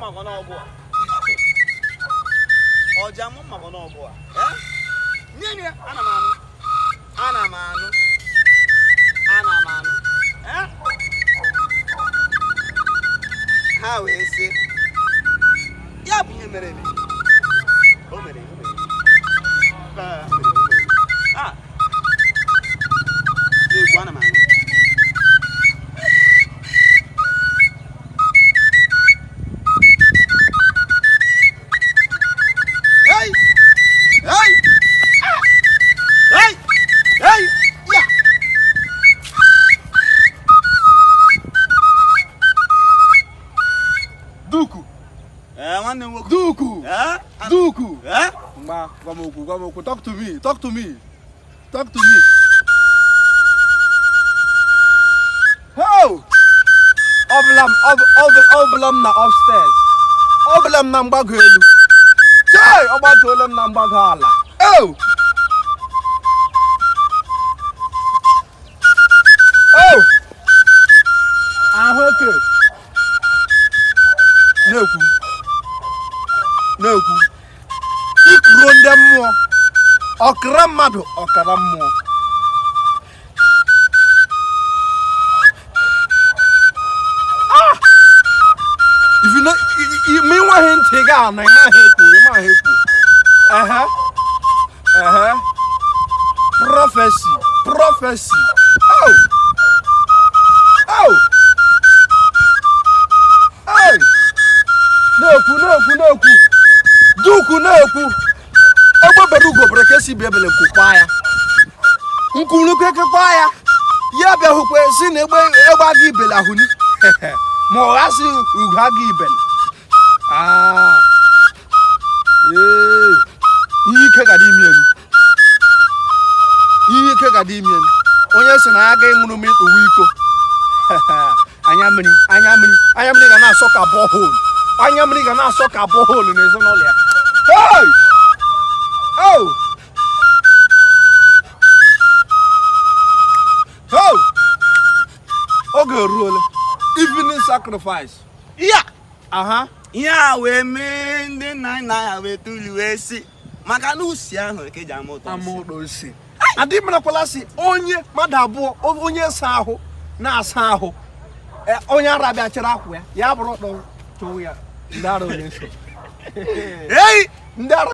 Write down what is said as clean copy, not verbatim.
Makwa n'ọgụ a, ọja mụ makwa n'ọgụ a. Nye m ya, ana m anụ, ana m anụ, ana m anụ. Ha wee sị ya bụ ihe mere eme, o mere o mere a na-ekwu, ana m anụ. Hey! Hey! Hey! Hey! Ya! Duku. Ee, nwanne m nwoke. Duku. Ee? Duku. Ee? Mgba, gwa m okwu, gwa m okwu. Talk to me, talk to me, talk to me. Ho! Ọbụla m, ọbụla m na upstairs. Ọbụla m na mgbago elu. Chei! Ọ gbatuola m na mgbago ala. Oh! Oh! Ahụeke. Na-ekwu. Na-ekwu. Ikuro ndị mmụọ. Ọkara mmadụ, ọkara mmụọ. Ah! If you know, ma ị nweghị ntị ga anụ, ị maghị ekwu, ị maghị ekwu. Ehe. Ehe. Prophecy, prophecy. Oh! Oh! Hey! Na-ekwu, na-ekwu, na-ekwu. Duku na-ekwu. Egbe bere ugo bere ka esi bịa ebele nkwukwa ya. Nkwurukwe kekwa ya. Ya bịahụkwa si na egbe egbe aga ibele ahụni. Ma ọ ghasị ugo aga ibele. Ah. Ee. Ihe ike ga-adị imi elu. Ihe ike ga-adị imi elu. Onye sị na ya agaghị ṅụrụ mmiri tụwa iko. Anya mmiri, anya mmiri, anya mmiri ga na-asọ ka borehole. Anya mmiri ga na-asọ ka borehole n'ezinụlọ ya. Hey! Oh! Oh! Oge eruola. Evening sacrifice. Ya! Aha. Ihe a wee mee ndị nna nna ya wee tuli wee sị maka na usi ahụ ka eji ama ụtọ Ama nsị. ụtọ nsị. Adị marakwala sị onye mmadụ abụọ, onye sa ahụ na-asa ahụ, onye ara bịa chere akwa ya, ya bụrụ ọtọ chụwa ya, ndị ara onye so. Hey! Ndị ara.